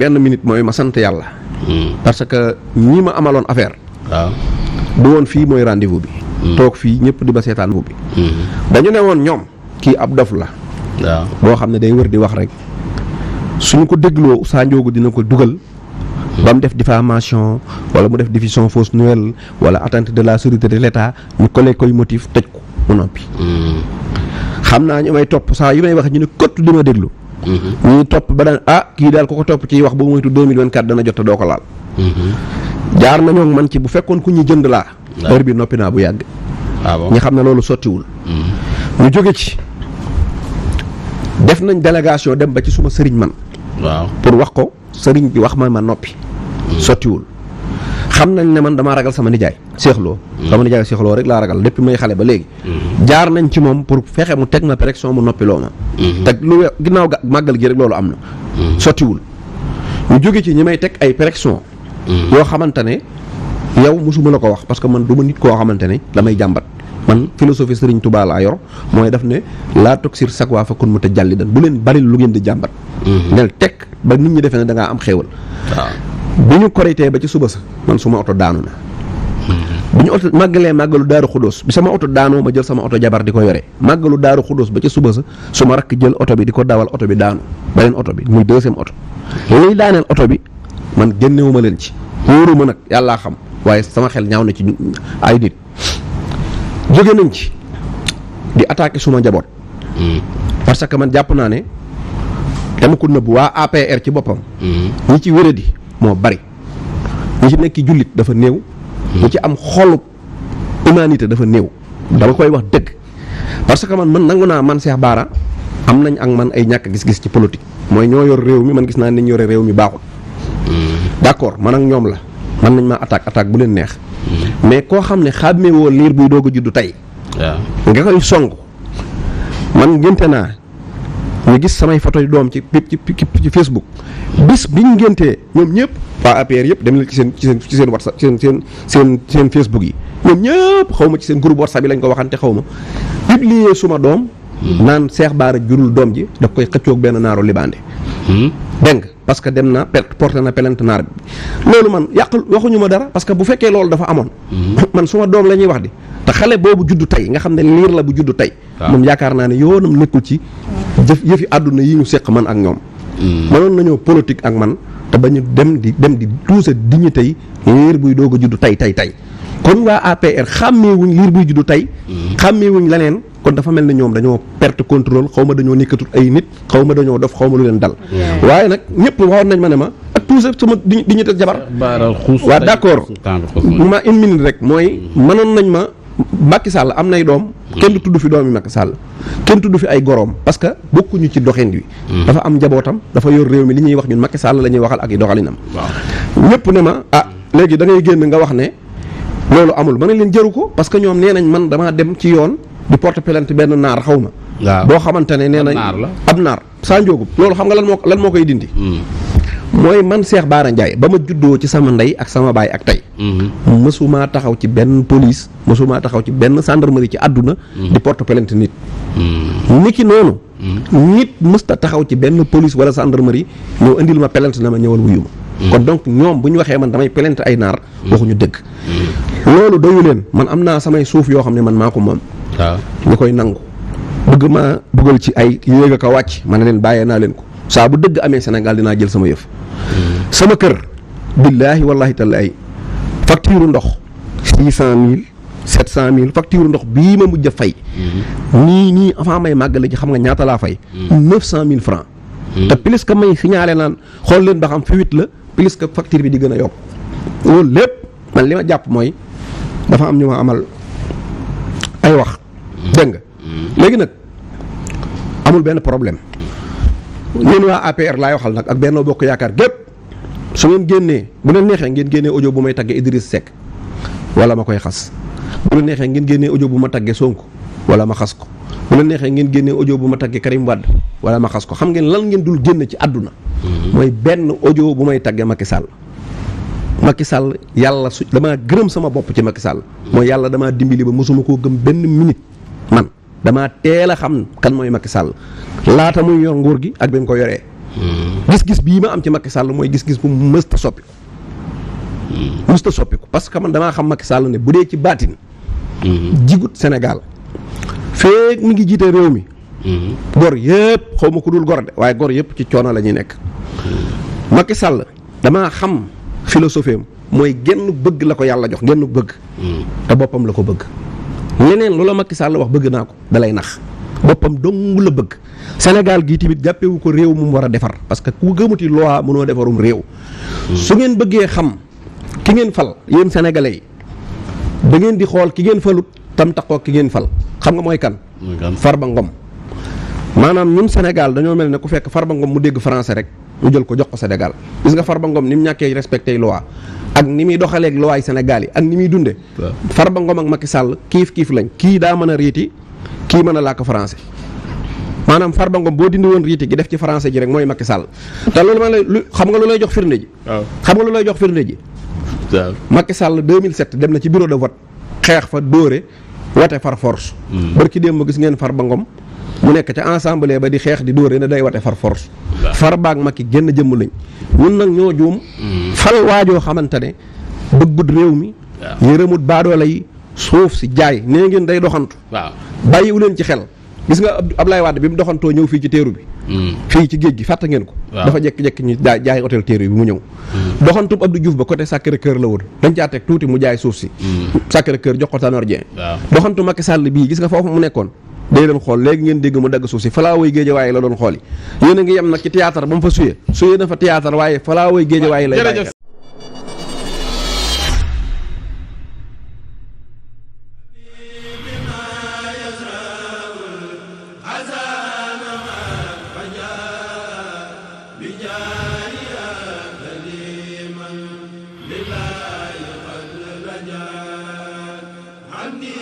benn minute mooy ma sant yàlla. parce que ñi ma amaloon affaire. waaw du woon fii mooy rendez-vous bi. toog fii ñëpp di ba seetaan bu bi. dañu ne woon ñoom kii ab dof la. waaw boo xam ne day wër di wax rek suñu ko dégloo Sa Ndiogou dina ko dugal. ba mu def diffamation wala mu def diffusion fausse nouvelle wala atteinte de la sûreté de l'État ñu collé koy motif tëj ko mu noppi. xam naa ñu may topp saa yu may wax ñu ne kott di ma déglu. ñuy topp ba daan kii daal ko topp ci wax ba moytu 2024 dana jot te doo ko laal. jaar nañoo man ci bu fekkoon ku ñu jënd laa. heure bi noppi naa bu yàgg. ñi xam ne loolu sottiwul. ñu jóge ci def nañ délégation dem ba ci suma sëriñ man. waaw pour wax ko sëriñ bi wax ma noppi. sottiwul xam nañ ne man damaa ragal sama nijaay seexloo. sama nijaay seexloo rek laa ragal depuis may xale ba léegi. jaar nañ ci moom pour fexe mu teg ma pression mu noppi loo ma. teg lu ginnaaw màggal gi rek loolu am na. sottiwul ñu jóge ci ñi may teg ay pression. yoo xamante ne yow mosuma la ko wax parce que man du ma nit koo xamante ne damay jàmbat man philosophie Serigne Touba laa yor mooy daf ne laa toxir sakwa fa kun mu te jàlli dan bu leen bari lu ngeen di jàmbat. nel teg ba nit ñi defee ne da ngaa am xéewal. bi ñu korité ba ci suba sa man suma oto daanu na. bi ñu oto màggalee màggalu daaru xudóos bi sama oto daanoo ma jël sama oto jabar di ko yore màggalu daaru xudóos ba ci suba sa su ma rakk jël oto bi di ko dawal oto bi daanu beneen oto bi muy deuxième oto liy daaneel oto bi man génnewuma leen ci wóoruma nag yàllaa xam waaye sama xel ñaaw na ci ay nit jóge nañ ci di attaquer suma njaboot. parce que man jàpp naa ne dama ko nëbb waa APR ci boppam. ñi ci wéradi moo bari ñi ci nekk jullit dafa néew. ñi ci am xolu humanité dafa néew. dama koy wax dëgg parce que man nangu naa man Cheikh Bara am nañ ak man ay ñàkk gis-gis ci politique mooy ñoo yor réew mi man gis naa ne ñu yore réew mi baaxul. d'accord man ak ñoom la man nañ ma attaque bu leen neex. mais koo xam ne xàmmee woo liir buy doog a juddu tey. nga koy song man ngénte naa ñu gis samay photo yu doom ci Facebook bis bi ñu ngéntee ñoom ñëpp waa APR yëpp dem leen ci seen WhatsApp seen Facebook yi ñoom ñëpp xaw ma ci seen groupe WhatsApp yi lañ ko waxante xaw ma publier suma doom. naan Cheikh Bara jurul doom ji daf koy xëccoog benn naaru libaande. dégg nga parce que dem na porté na plainte naar bi loolu man waxuñu ma dara parce que bu fekkee loolu dafa amoon. man suma doom la ñuy wax di te xale boobu juddu tey nga xam ne liir la bu juddu tey. moom yaakaar naa ne yoonam nekkul ci yëfi àdduna yi ñu séq man ak ñoom. mënoon nañoo politique ak man te ba ñu dem di tuuse dignité yi liir buy doog a juddu tey kon waa APR xàmmeewuñ liir buy juddu tey. xàmmeewuñ leneen. kon dafa mel ne ñoom dañoo perte contrôle xaw ma dañoo nekkatut ay nit xaw ma dañoo dof xaw ma lu leen dal. waaye nag ñëpp waxoon nañ ma ne ma ak tout sama dignité jabar. waaw d'accord ma une minute rek mooy mënoon nañ ma Macky Sall am nay doom. kenn du tudd fi doomi Macky Sall kenn tudd fi ay goroom parce que bokkuñu ci doxin wi. dafa am njabootam dafa yor réew mi li ñuy wax ñun Macky Sall la ñuy waxal ak i doxalinam. ñëpp ne ma léegi da ngay génn nga wax ne loolu amul ma ne leen jëru ko parce que ñoom nee nañ man damaa dem ci yoon. di porte plainte benn naar xaw ma. boo xamante ne nee nañ ab naar Sa Ndiogou loolu xam nga lan moo koy dindi. mooy man Cheikh Bara Ndiaye ba ma juddoo ci sama ndey ak sama baay ak tey. mësumaa taxaw ci benn police mësumaa taxaw ci benn gendarmerie ci àdduna. di porte plainte nit. niki noonu. nit mësta taxaw ci benn police wala gendarmerie ñëw indil ma plainte na ma ñëwal wuyu ma. kon donc ñoom bu ñu waxee man damay plainte ay naar. waxuñu dëgg. loolu doyu leen man am naa samay suuf yoo xam ne man maa ko moom. ñu koy nangu bëgg ma dugal ci ay yéeg a ko wàcc ma ne leen bàyyee naa leen ko saa bu dëgg amee Sénégal dinaa jël sama yëf. sama kër billaahi wallaahi tallaahi facture ndox 600 000 700 000 facture ndox bii ma mujj a fay. nii avant may màggale ci xam nga ñaata laa fay. 900 000 francs. te plus que may signalé naan xool leen ba xam fi 8 la plus que facture bi di gën a yokk loolu lépp man li ma jàpp mooy dafa am ñu ma amal ay wax. dégg nga léegi nag amul benn problème ñun waa APR laay waxal nag ak Benno Bokk Yaakaar gépp su ngeen génnee bu leen neexee ngeen génnee audio bu may taggee Idriss Seck wala ma koy xas bu leen neexee ngeen génnee audio bu ma taggee Sonko wala ma xas ko bu leen neexee ngeen génnee audio bu ma taggee Karim Wade wala ma xas ko xam ngeen lan ngeen dul génn ci àdduna mooy benn audio bu may taggee Macky Sall. Macky Sall yàlla damaa gërëm sama bopp ci Macky Sall mooy yàlla damaa dimbali ba mosuma koo gëm benn minute man damaa teel a xam kan mooy Macky Sall laata muy yor nguur gi ak bi mu ko yoree gis-gis bii ma am ci Macky Sall mooy gis-gis bu mësta soppiku. mësta soppiku parce que man damaa xam Macky Sall ne bu dee ci baatin. jigut Sénégal feek mi ngi jiite réew mi. gor yëpp xaw ma ku dul gor de waaye gor yëpp ci coono la ñuy nekk. Macky Sall damaa xam philosophie am mooy genn bëgg la ko yàlla jox genn bëgg. te boppam la ko bëgg. leneen lu la Macky Sall wax bëgg naa ko dalay nax boppam dong la bëgg. Sénégal gii tamit jàppewu ko réew mu war a defar parce que ku gëmuti loi mënoo defarum réew. su ngeen bëggee xam ki ngeen fal yéen sénégalais yi da ngeen di xool ki ngeen falut tam taxoo ki ngeen fal xam nga mooy kan. Farba Ngom. maanaam ñun Sénégal dañoo mel ne ku fekk Farba Ngom mu dégg français rek ñu jël ko jox ko Sénégal gis nga Farba Ngom ni mu ñàkkee respecté loi ak ni muy doxaleeg loi yi Sénégal yi ak ni muy dunde Farba Ngom ak Macky Sall kiif lañ kii daa mën a riiti kii mën a làkk français maanaam Farba Ngom boo dindi woon riiti gi def ci français ji rek mooy Macky Sall te loolu ma lay xam nga lu lay jox firnde ji. xam nga lu lay jox firnde ji. Macky Sall 2007 dem na ci bureau de vote xeex fa dóore wote far force. barki démb ma gis ngeen Farba Ngom mu nekk ca ensemble ba di xeex di dóore ne day wote far force. Farba ak Macky génn jëmm lañ. ñun nag ñoo juum. fal waajoo xamante ne bëggut réew mi. yërëmut baadoola yi suuf si jaay nee ngeen day doxantu. bàyyiwu leen ci xel. gis nga Ablaye Wade bi mu doxantoo ñëw fii ci teeru bi. fii ci géej gi fàtte ngeen ko. dafa jekki-jekki ñu jaay hôtel teeru bi mu ñëw. doxantub Abdou Diouf ba côté Sacré-Cœur la woon dañ caa teg tuuti mu jaay suuf si. Sacré-Cœur jox ko Tanor Dieng. doxantu Macky Sall bii gis nga foofu mu nekkoon. day doon xool léegi ngeen dégg mu dagg suuf si falaawoy géejawaay la doon xool yi yéen a ngi yem nag ci théâtre ba mu fa suyee na fa théâtre waaye falaawoy géejawaay lay bàyyi. Andi